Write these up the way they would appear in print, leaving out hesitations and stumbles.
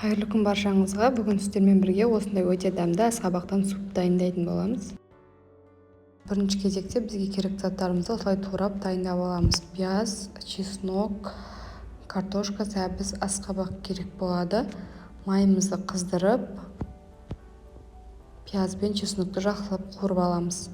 Қайырлы күн баршаңызға. Бүгін сіздермен бірге осындай өте дәмді асқабақтан суп дайындайтын боламыз. Бірінші кезекте бізге керекті заттарымызды осылай турап дайындап аламыз. Пияз, чеснок, картошка, сәбіз, асқабақ керек болады. Майымызды қыздырып, пияз бен чеснокты жақсылап қуырып аламыз.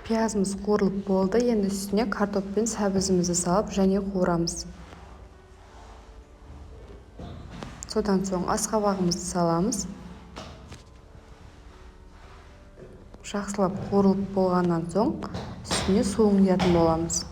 Пиязымыз қуырылып болды. Енді үстіне картоп пен сәбізімізді салып және қуырамыз. Содан соң асқабағымызды саламыз. Жақсылап қуырылып болғаннан соң үстіне суын құятын боламыз.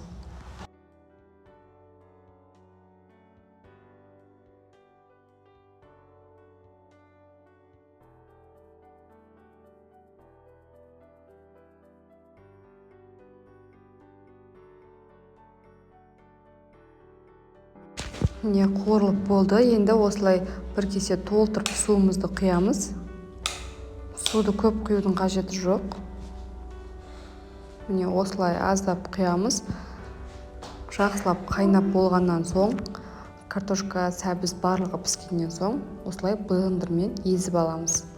Міне, қуырылып болды. Енді осылай бір кесе толтырып суымызды құямыз. Суды көп құюдың қажеті жоқ. Міне, осылай аздап құямыз. Жақсылап қайнап болғаннан соң, картошка, сәбіз барлығы піскеннен соң, осылай блендермен езіп аламыз.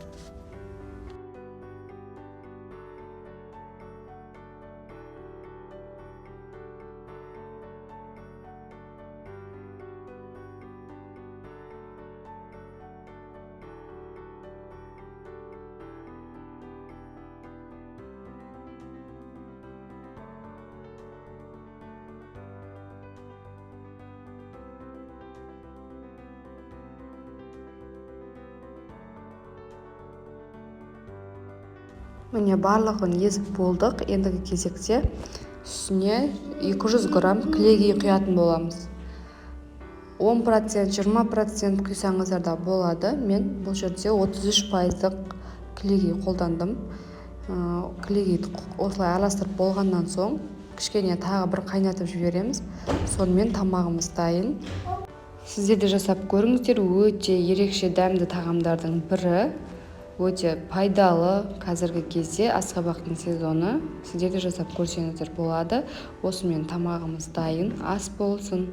Міне, барлығын езіп болдық. Ендігі кезекте үстіне 200 грамм кілегей құятын боламыз. 10%, 20% құйсаңыздар да болады. Мен бұл жерде 33%-лық кілегей қолдандым. Кілегейді осылай араластырып болғаннан соң кішкене тағы бір қайнатып жібереміз. Сонымен тамағымыз дайын. Сіздер де жасап көріңіздер, өте ерекше дәмді тағамдардың бірі. Өте пайдалы. Қазіргі кезде асқабақтың сезоны. Сіздер де жасап көрсеңіздер болады. Осымен тамағымыз дайын. Ас болсын.